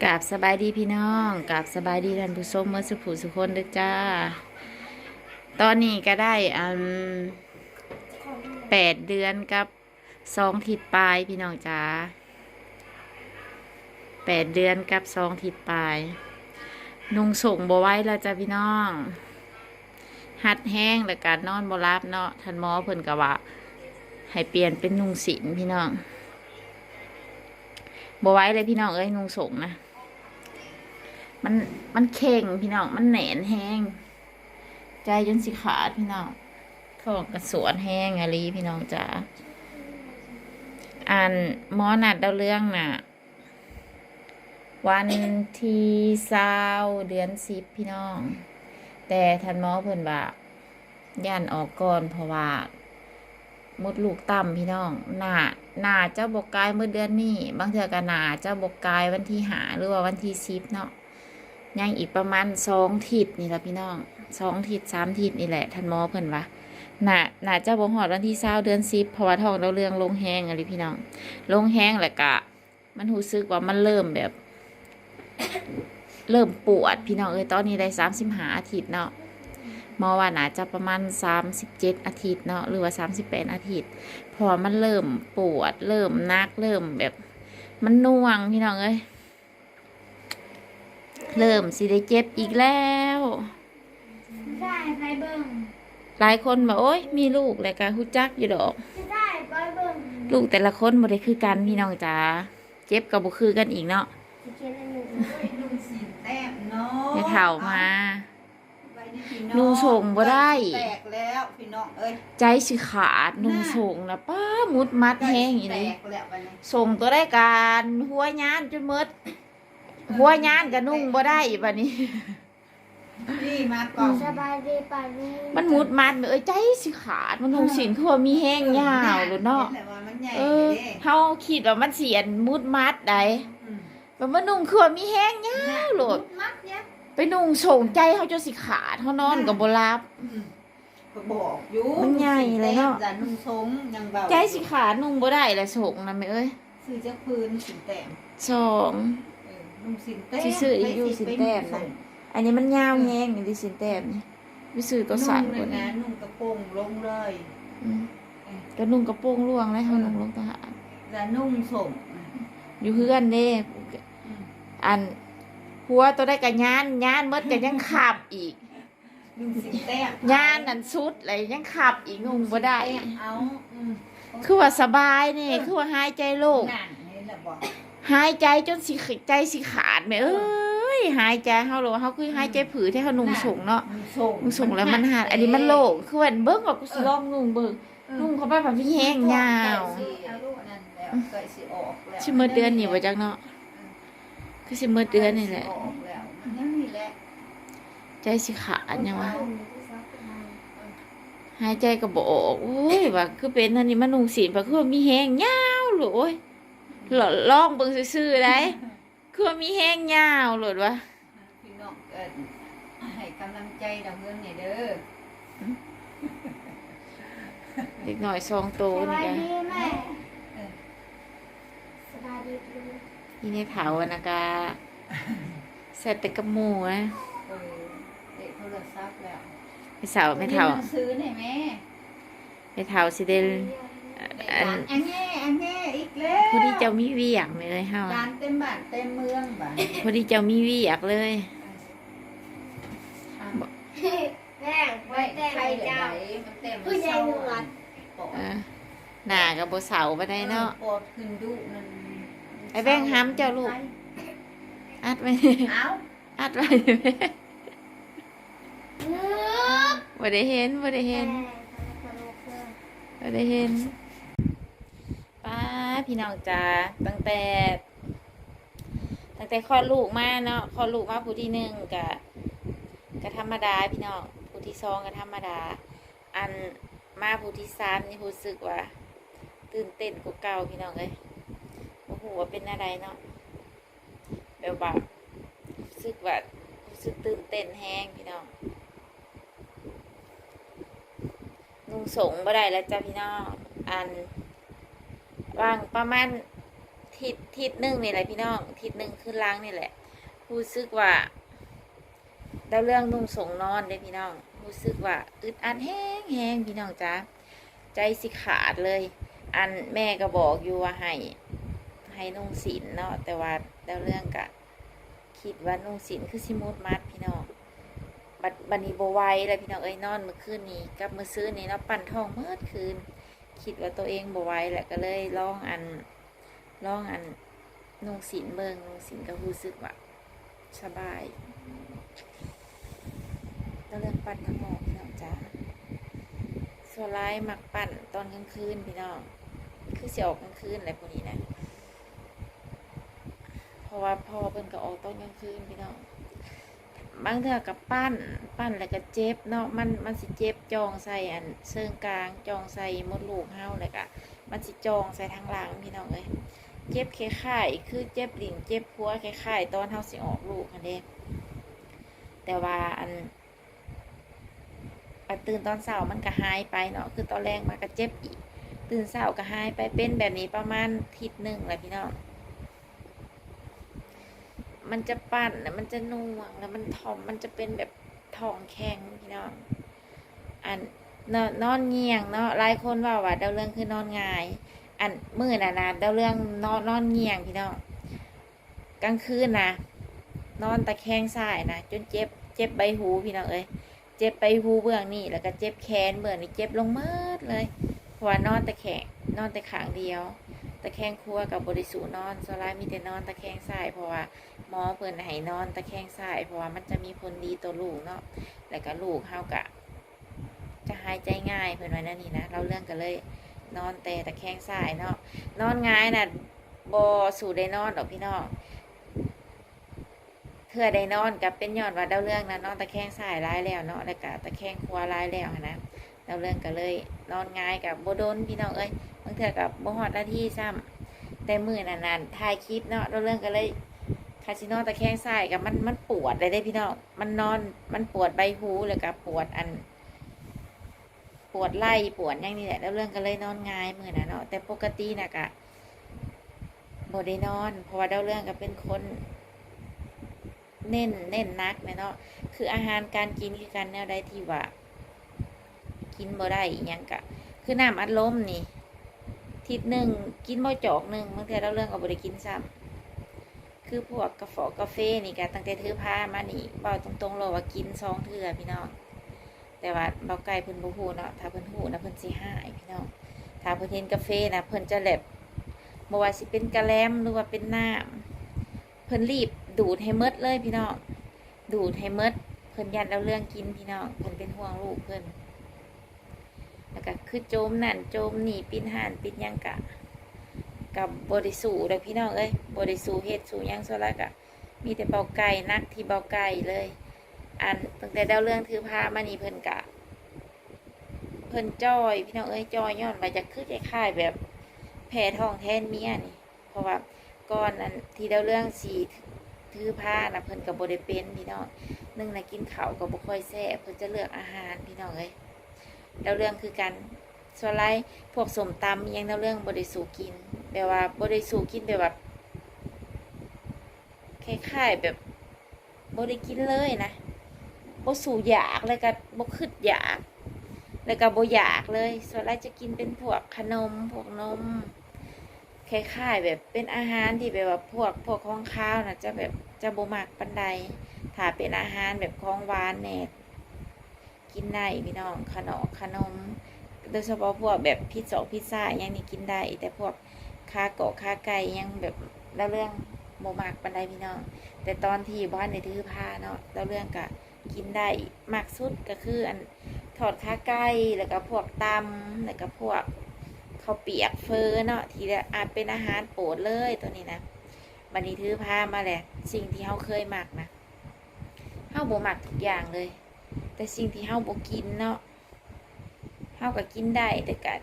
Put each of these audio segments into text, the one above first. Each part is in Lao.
ກາບສະບາຍດີພີ່ນ້ອງ ກາບສະບາຍດີທ່ານຜູ້ຊົມເໝິດສູ່ຜູ້ສູ່ຄົນເດີ້ຈ້າ. ຕອນນີ້ກະໄດ້ ອັນ ແປດເດືອນກັບສອງທິດປາຍພີ່ນ້ອງຈ້າ ແປດເດືອນກັບສອງທິດປາຍ. ນຸ່ງໂສ້ງບໍ່ໄຫວແລ້ວຈ້າພີ່ນ້ອງ ຮັດແຮງ ແລ້ວກະນອນບໍ່ຫຼັບເນາະ. ທ່ານໝໍເພິ່ນກະວ່າໃຫ້ປ່ຽນເປັນນຸ່ງສິ້ນພີ່ນ້ອງ ບໍ່ໄຫວເລີຍພີ່ນ້ອງເອີຍ ນຸ່ງໂສ້ງນະ ມັນ ມັນເຄັ່ງພີ່ນ້ອງ ມັນແໜ້ນແຮງ ໃຈຈົນຊິຂາດພີ່ນ້ອງ. ທ້ອງກະສວນແຮງອີ່ຫຼີພີ່ນ້ອງຈ້າ. ອັນ ໝໍນັດດາວເຮືອງນະ ວັນທີຊາວ ເດືອນສິບພີ່ນ້ອງ ແຕ່ທ່ານໝໍເພິ່ນວ່າຢ້ານອອກກ່ອນ ເພາະວ່າມົດລູກຕ່ຳພີ່ນ້ອງ. ໜ້າ ໜ້າຈະບໍ່ກາຍໝົດເດືອນນີ້ ບາງເທື່ອກະໜ້າຈະບໍ່ກາຍວັນທີຫ້າ ຫຼືວ່າວັນທີສິບເນາະ. ຍັງອີກປະມານສອງທິດນີ້ລະພີ່ນ້ອງ ສອງທິດສາມທິດນີ້ແຫຼະ ທ່ານໝໍເພິ່ນວ່າ ໜ້າ ໜ້າຈະບໍ່ຮອດວັນທີຊາວ ເດືອນສິບ ເພາະວ່າທ້ອງດາວເຮືອງລົງແຮງອີ່ຫຼີພີ່ນ້ອງ ລົງແຮງ ແລ້ວກະມັນຮູ້ສຶກວ່າມັນເລີ່ມແບບ ເລີ່ມປວດພີ່ນ້ອງເອີຍ. ຕອນນີ້ໄດ້ສາມສິບຫ້າອາທິດເນາະ ໝໍວ່າໜ້າຈະປະມານສາມສິບເຈັດອາທິດເນາະ ຫຼືວ່າສາມສິບແປດອາທິດ ເພາະວ່າມັນເລີ່ມປວດ ເລີ່ມໜັກ ເລີ່ມແບບ ມັນໜ່ວງພີ່ນ້ອງເອີຍ. ເລີ່ມຊິໄດ້ເຈັບອີກແລ້ວ. ຫຼາຍຄົນວ່າ ໂອ້ຍ ມີລູກແລ້ວກະຮູ້ຈັກຢູ່ດອກ ລູກແຕ່ລະຄົນບໍ່ໄດ້ຄືກັນພີ່ນ້ອງຈ໋າ ເຈັບກະບໍ່ຄືກັນອີກເນາະ. ແມ່ເຖົ້າມາ ນຸ່ງໂສ້ງບໍ່ໄດ້ ໃຈຊິຂາດ ນຸ່ງໂສ້ງນະ ປ້າ ມຸດມັດແຮງອີ່ຫຼີ. ໂສ້ງໂຕໃດກະຫົວຍານຈົນໝົດ ຫົວຍານກະນຸ່ງບໍ່ໄດ້ບາດນີ້. ນີ້ມາກ່ອນ ສະບາຍດີປ້າລຸງ ມັນມຸດມັດເອີຍ ໃຈຊິຂາດ ມັນນຸ່ງສິ້ນຄືວ່າມີແຮງຍາວໂລດເນາະ. ເອີ ເຮົາຄິດວ່າມັນຊິອັນມຸດມັດໃດ ບາດມານຸ່ງຄືວ່າມີແຮງຍາວໂລດ ໄປນຸ່ງໂສ້ງໃຈເຮົາຈົນຊິຂາດ ເຮົານອນກະບໍ່ຫຼັບ. ກະບອກຢູ່ ມັນໃຫຍ່ແລ້ວເນາະ ນຸ່ງໂສ້ງຍັງເບົາ ໃຈຊິຂາດ ນຸ່ງບໍ່ໄດ້ລະໂສ້ງນະແມ່ເອີຍ. ຊື້ຈັກຜືນສິ້ນແຕ້ມ ສອງ ເອີ ນຸ່ງສິ້ນແຕ້ມ ຊິຊື້ອີກຢູ່ສິ້ນແຕ້ມນະ. ອັນນີ້ມັນຍາວແຮງນີ້ ສິ້ນແຕ້ມນີ້ ໄປຊື້ໂຕສັ້ນພຸ້ນນະ ນຸ່ງກະໂປງລົງເລີຍ. ກະນຸ່ງກະໂປງຫຼວງແລ້ວ ເຮົານຸ່ງລົງຕະຫານ ລະນຸ່ງໂສ້ງ ຢູ່ເຮືອນເດ້. ອັນ ຫົວໂຕໃດກະຍານ ຍານໝົດກະຍັງຄາບອີກ ນຸ່ງສິ້ນແຕ້ມ ຍານອັນສຸດແລ້ວຍັງຄາບອີກ ນຸ່ງບໍ່ໄດ້. ເອົາ ຄືວ່າສະບາຍແດ່ ຄືວ່າຫາຍໃຈໂລ່ງ ຫາຍໃຈຈົນຊິ ໃຈຊິຂາດແມ່ເອີຍ. ຫາຍໃຈເຮົາໂລດ ເຮົາຄືຫາຍໃຈຜືແທ້ ເຮົານຸ່ງໂສ້ງເນາະ ນຸ່ງໂສ້ງແລ້ວມັນຫາຍ ອັນນີ້ມັນໂລ່ງ ຄືວ່າເບິ່ງວ່າກູຊິລອງນຸ່ງເບິ່ງ. ນຸ່ງເຂົ້າໄປມັນມີແຮງຍາວ ຊິໝົດເດືອນນີ້ບໍ່ຈັກເນາະ ຄືຊິໝົດເດືອນນີ້ແຫຼະ. ໃຈຊິຂາດຫຍັງວະ ຫາຍໃຈກະບໍ່ອອກ. ໂອ້ຍ ວ່າຄືເປັນອັນນີ້ ມານຸ່ງສິ້ນ ວ່າຄືວ່າມີແຮງຍາວໂລດ. ໂອ້ຍ ລອງເບິ່ງຊື່ໆໃດ ຄືວ່າມີແຮງຍາວໂລດວ່າ. ພີ່ນ້ອງ ເອີ ໃຫ້ກຳລັງໃຈດາວເຮືອງແດ່ເດີ ເດັກນ້ອຍສອງໂຕນີ້ກະ ສະບາຍດີແມ່ ສະບາຍດີ ອີແມ່ເຖົ້າຫັ້ນນະກະແຊັດແຕ່ກັບໝູ່ນະ. ເອີ ເລກໂທລະສັບແລ້ວ ແມ່ເຖົ້າ ແມ່ເຖົ້າ ໜັງສືໃຫ້ແມ່ ແມ່ເຖົ້າຊິໄດ້ ອັນ ອັນແນ່ ອັນແນ່ອີກແລ້ວ ພໍດີເຈົ້າມີວຽກແມ່ເອີຍ ເຮົາ ຫຼານເຕັມບ້ານເຕັມເມືອງບາດນີ້ ພໍດີເຈົ້າມີວຽກເລີຍ. ແມ່ງ ໄວ້ແຕ່ງໃຫ້ເຈົ້າ ຜູ້ໃຫຍ່ໜວດ ເອີ ໜ້າກະບໍ່ເຊົາປານໃດເນາະ ປອດຂຶ້ນດຸນັ້ນ. ໄອ້ແບງຫຳເຈົ້າລູກ ອັດໄວ້ ເອົາ ອັດໄວ້ ບໍ່ໄດ້ເຫັນ ບໍ່ໄດ້ເຫັນ ບໍ່ໄດ້ເຫັນ. ປ້າ ພີ່ນ້ອງຈ໋າ ຕັ້ງແຕ່ ຕັ້ງແຕ່ຄອດລູກມາເນາະ ຄອດລູກມາຜູ້ທີໜຶ່ງກະ ກະທຳມະດາພີ່ນ້ອງ ຜູ້ທີສອງກະທຳມະດາ ອັນ ມາຜູ້ທີສາມນີ້ຮູ້ສຶກວ່າຕື່ນເຕັ້ນກວ່າເກົ່າພີ່ນ້ອງເອີຍ. ບໍ່ຮູ້ວ່າເປັນແນວໃດເນາະ ແບບວ່າ ຮູ້ສຶກວ່າ ຮູ້ສຶກຕື່ນເຕັ້ນແຮງພີ່ນ້ອງ. ນຸ່ງໂສ້ງບໍ່ໄດ້ແລ້ວຈ້າພີ່ນ້ອງ ອັນ ຫວ່າງປະມານເທ ທິດ ທິດໜຶ່ງນີ້ແຫຼະພີ່ນ້ອງ ທິດໜຶ່ງຄືນຫຼັງນີ້ແຫຼະ ຮູ້ສຶກວ່າ ດາວເລື່ອງນຸ່ງສົ້ງນອນເດ້ພີ່ນ້ອງ ຮູ້ສຶກວ່າອຶດອັດແຮງໆ ພີ່ນ້ອງຈ໋າ ໃຈຊິຂາດເລີຍ. ອັນແມ່ກໍບອກຢູ່ວ່າໃຫ້ ໃຫ້ນຸ່ງສິ້ນເນາະ ແຕ່ວ່າດາວເລື່ອງກະຄິດວ່ານຸ່ງສິ້ນຄືຊິໝຸດມັດພີ່ນ້ອງ. ບັດ ບັດນີ້ບໍ່ໄຫວແລ້ວພີ່ນ້ອງເອີຍ ນອນມື້ຄືນນີ້ກັບມື້ຊືນນີ້ເນາະ ປັ່ນທ້ອງໝົດຄືນ ຄິດວ່າໂຕເອງບໍ່ໄຫວແລ້ວ ກໍເລີຍລອງອັນ ລອງອັນນຸ່ງສິ້ນເບິ່ງ ນຸ່ງສິ້ນກໍຮູ້ສຶກວ່າສະບາຍ. ກໍເລີ່ມປັ່ນທາງອອກພີ່ນ້ອງຈ໋າ ສ່ວນຫຼາຍມັກປັ່ນຕອນກາງຄືນພີ່ນ້ອງ ຄືຊິອອກກາງຄືນແຫຼະຜູ້ນີ້ນະ ເພາະວ່າພໍ່ເພິ່ນກໍອອກຕອນກາງຄືນພີ່ນ້ອງ. ບາງເທື່ອກໍປັ່ນ ປັ່ນແລ້ວກໍເຈັບເນາະ ມັນ ມັນຊິເຈັບຈ່ອງໃສ່ອັນເຊີງກາງ ຈ່ອງໃສ່ມົດລູກເຮົາ ແລ້ວກໍມັນຊິຈ່ອງໃສ່ທາງຫຼັງພີ່ນ້ອງເອີຍ ເຈັບຄ້າຍໆ ຄືເຈັບດິ້ນເຈັບຫົວ ຄ້າຍໆຕອນເຮົາຊິອອກລູກຫັ້ນເດ້. ແຕ່ວ່າອັນ ອັນຕື່ນຕອນເຊົ້າມັນກໍຫາຍໄປເນາະ ຄືຕອນແລງມາກໍເຈັບອີກ ຕື່ນເຊົ້າກໍຫາຍໄປ ເປັນແບບນີ້ປະມານທິດໜຶ່ງແລ້ວພີ່ນ້ອງ. ມັນຈະປັ່ນ ແລ້ວມັນຈະໜ່ວງ ແລ້ວມັນທ້ອງ ມັນຈະເປັນແບບທ້ອງແຂງພີ່ນ້ອງ. ອັນ ນອນ ນອນງ່ຽງເນາະ ຫຼາຍຄົນເວົ້າວ່າດາວເລື່ອງຄືນອນຫງາຍ ອັນມື້ນັ້ນນະ ດາວເລື່ອງນອນ ນອນງ່ຽງພີ່ນ້ອງ ກາງຄືນນະ ນອນຕະແຄງຊ້າຍນະ ຈົນເຈັບ ເຈັບໃບຫູພີ່ນ້ອງເອີຍ ເຈັບໃບຫູເບື້ອງນີ້ ແລ້ວກໍເຈັບແຂນເບື້ອງນີ້ ເຈັບລົງໝົດເລີຍ ເພາະວ່ານອນຕະແຄງ ນອນແຕ່ຂ້າງດຽວ ຕະແຄງຂວາກໍບໍ່ໄດ້ສູ້ນອນ ສ່ວນຫຼາຍມີແຕ່ນອນຕະແຄງຊ້າຍ ເພາະວ່າໝໍເພິ່ນໃຫ້ນອນຕະແຄງຊ້າຍ ເພາະວ່າມັນຈະມີຜົນດີຕໍ່ລູກເນາະ ແລ້ວກໍລູກເຮົາກໍຈະຫາຍໃຈງ່າຍ ເພິ່ນວ່າແນວນີ້ນະ. ລາວເລື່ອງກໍເລີຍນອນແຕ່ຕະແຄງຊ້າຍເນາະ ນອນຫງາຍນະບໍ່ສູ້ໄດ້ນອນດອກພີ່ນ້ອງ. ເທື່ອໄດ້ນອນກໍເປັນຍ້ອນວ່າດາວເລື່ອງນະນອນຕະແຄງຊ້າຍຫຼາຍແລ້ວເນາະ ແລ້ວກະຕະແຄງຂວາຫຼາຍແລ້ວຫັ້ນນະ ດາວເລື່ອງກໍເລີຍນອນຫງາຍກໍບໍ່ດົນພີ່ນ້ອງເອີຍ ບາງເທື່ອກໍບໍ່ຮອດນາທີຊ້ຳ. ແຕ່ມື້ນັ້ນນັ້ນຖ່າຍຄລິບເນາະ ດາວເລື່ອງກໍເລີຍ ຄັນຊິນອນຕະແຄງຊ້າຍກໍມັນ ມັນປວດເລີຍເດ້ພີ່ນ້ອງ ມັນນອນ ມັນປວດໃບຫູ ແລ້ວກໍປວດອັນ ປວດໄຫຼ່ປວດຫຍັງນີ້ແຫຼະ ດາວເລື່ອງກໍເລີຍນອນຫງາຍມື້ນັ້ນເນາະ ແຕ່ປົກກະຕິນະກະບໍ່ໄດ້ນອນ ເພາະວ່າດາວເລື່ອງກໍເປັນຄົນເນັ້ນ ເນັ້ນໜັກແຫຼະເນາະ ຄືອາຫານການກິນຄືກັນ ແນວໃດທີ່ວ່າກິນບໍ່ໄດ້ອີ່ຫຍັງກະ ຄືນ້ຳອັດລົມນີ້ ທິດໜຶ່ງກິນບໍ່ຈອກໜຶ່ງ ບາງເທື່ອດາວເລື່ອງກໍບໍ່ໄດ້ກິນຊ້ຳ. ຄືພວກກາຟອກກາເຟນີ້ກະ ຕັ້ງແຕ່ຖືພາມານີ້ ເວົ້າຕົງໆໂລດວ່າກິນສອງເທື່ອພີ່ນ້ອງ ແຕ່ວ່າເບົາໄກ່ເພິ່ນບໍ່ຮູ້ເນາະ ຖ້າເພິ່ນຮູ້ນະເພິ່ນຊິຮ້າຍພີ່ນ້ອງ ຖ້າເພິ່ນເຫັນກາເຟນະ ເພິ່ນຈະແບບ ບໍ່ວ່າຊິເປັນກະແລັມ ຫຼືວ່າເປັນນ້ຳ ເພິ່ນລີບດູດໃຫ້ໝົດເລີຍພີ່ນ້ອງ ດູດໃຫ້ໝົດ ເພິ່ນຢ້ານດາວເລື່ອງກິນພີ່ນ້ອງ ເພິ່ນເປັນຫ່ວງລູກເພິ່ນ. ແລ້ວກະຄືໂຈມນັ້ນໂຈມນີ້ ປິດຮ້ານປິດຫຍັງກະ ກະບໍ່ໄດ້ສູ້ດອກພີ່ນ້ອງເອີຍ ບໍ່ໄດ້ສູ້ເຮັດສູ້ຫຍັງ ສ່ວນຫຼາຍກະມີແຕ່ເບົາໄກ່ ໜັກທີ່ເບົາໄກ່ເລີຍ. ອັນຕັ້ງແຕ່ດາວເລື່ອງຖືພາມານີ້ ເພິ່ນກະ ເພິ່ນຈ່ອຍພີ່ນ້ອງເອີຍ ຈ່ອຍຍ້ອນວ່າຈະຄືຄ້າຍໆແບບແພ້ທ້ອງແທນເມຍນີ້ ເພາະວ່າກ່ອນອັນທີ່ດາວເລື່ອງຊິຖືພານະ ເພິ່ນກໍບໍ່ໄດ້ເປັນພີ່ນ້ອງ ໜຶ່ງນະກິນເຂົ້າກໍບໍ່ຄ່ອຍແຊບ ເພິ່ນຈະເລືອກອາຫານພີ່ນ້ອງເອີຍ. ດາວເລື່ອງຄືກັນ ສ່ວນຫຼາຍພວກສົ້ມຕຳອີ່ຫຍັງ ດາວເລື່ອງບໍ່ໄດ້ສູ້ກິນ ແບບວ່າບໍ່ໄດ້ສູ້ກິນ ແບບວ່າຄ້າຍໆແບບບໍ່ໄດ້ກິນເລີຍນະ ບໍ່ສູ້ຢາກ ແລ້ວກໍບໍ່ຄຶດຢາກ ແລ້ວກໍບໍ່ຢາກເລີຍ. ສ່ວນຫຼາຍຈະກິນເປັນພວກຂະໜົມ ພວກນົມ ຄ້າຍໆແບບເປັນອາຫານທີ່ແບບວ່າພວກ ພວກຂອງຄາວນະ ຈະແບບຈະບໍ່ມັກປານໃດ. ຖ້າເປັນອາຫານແບບຂອງຫວານແດ່ ກິນໄດ້ພີ່ນ້ອງ ຂະໜອກຂະໜົມ ໂດຍສະເພາະພວກແບບພິດສອກພິດຊາອີ່ຫຍັງນີ້ກິນໄດ້ ແຕ່ພວກຂາກອກຂາໄກ່ຫຍັງແບບ ດາວເລື່ອງບໍ່ມັກປານໃດພີ່ນ້ອງ. ແຕ່ຕອນທີ່ບໍ່ທັນໄດ້ຖືພາເນາະ ດາວເລື່ອງກະກິນໄດ້ ມັກສຸດກະຄືອັນທອດຂາໄກ່ ແລ້ວກະພວກຕຳ ແລ້ວກະພວກເຂົ້າປຽກ ເຝີເນາະ ທີ່ອາດເປັນອາຫານໂປດເລີຍໂຕນີ້ນະ. ບັດນີ້ຖືພາມາແຫຼະ ສິ່ງທີ່ເຮົາເຄີຍມັກນະ ເຮົາບໍ່ມັກທຸກຢ່າງເລີຍ ແຕ່ສິ່ງທີ່ເຮົາບໍ່ກິນເນາະ ເຮົາກໍກິນໄດ້ ແຕ່ກະ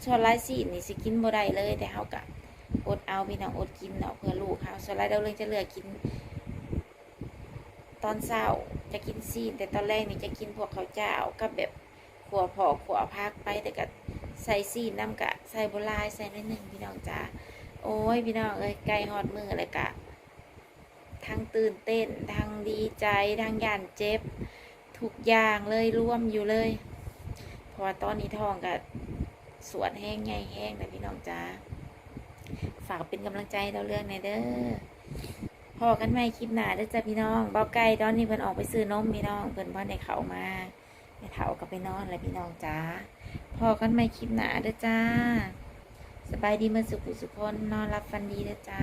ສ່ວນຫຼາຍຊີ້ນນີ້ຊິກິນບໍ່ໄດ້ເລີຍ ແຕ່ເຮົາກະອົດເອົາພີ່ນ້ອງ ອົດກິນເນາະ ເພື່ອລູກເຮົາ. ສ່ວນຫຼາຍດາວເລື່ອງຈະເລືອກກິນ ຕອນເຊົ້າຈະກິນຊີ້ນ ແຕ່ຕອນແລງນີ້ຈະກິນພວກເຂົ້າຈ້າວກັບແບບຂົ້ວເຜາະຂົ້ວຜັກໄປ ແຕ່ກະໃສ່ຊີ້ນນຳ ກະໃສ່ບໍ່ຫຼາຍ ໃສ່ໜ້ອຍໜຶ່ງພີ່ນ້ອງຈ໋າ. ໂອ້ຍ ພີ່ນ້ອງເອີຍ ໃກ້ຮອດມື້ແລ້ວກະ ທັງຕື່ນເຕັ້ນ ທັງດີໃຈ ທັງຢ້ານເຈັບ ທຸກຢ່າງເລີຍ ລວມຢູ່ເລີຍ ເພາະວ່າຕອນນີ້ທ້ອງກະສວດແຮງ ໃຫຍ່ແຮງແຫຼະ ພີ່ນ້ອງຈ໋າ. ຝາກເປັນກຳລັງໃຈໃຫ້ດາວເຮືອງແດ່ເດີ. ພໍ້ກັນໃໝ່ຄລິບໜ້າເດີຈ້າ ພີ່ນ້ອງ. ເບົາໄກ່ຕອນນີ້ເພິ່ນອອກໄປຊື້ນົມ ພີ່ນ້ອງ ເພິ່ນບໍ່ໄດ້ເຂົ້າມາ. ແມ່ເຖົ້າກໍໄປນອນແລ້ວ ພີ່ນ້ອງຈ໋າ. ພໍ້ກັນໃໝ່ຄລິບໜ້າເດີຈ້າ. ສະບາຍດີໝົດສູ່ຜູ້ສູ່ຄົນ ນອນຫຼັບຝັນດີເດີຈ້າ.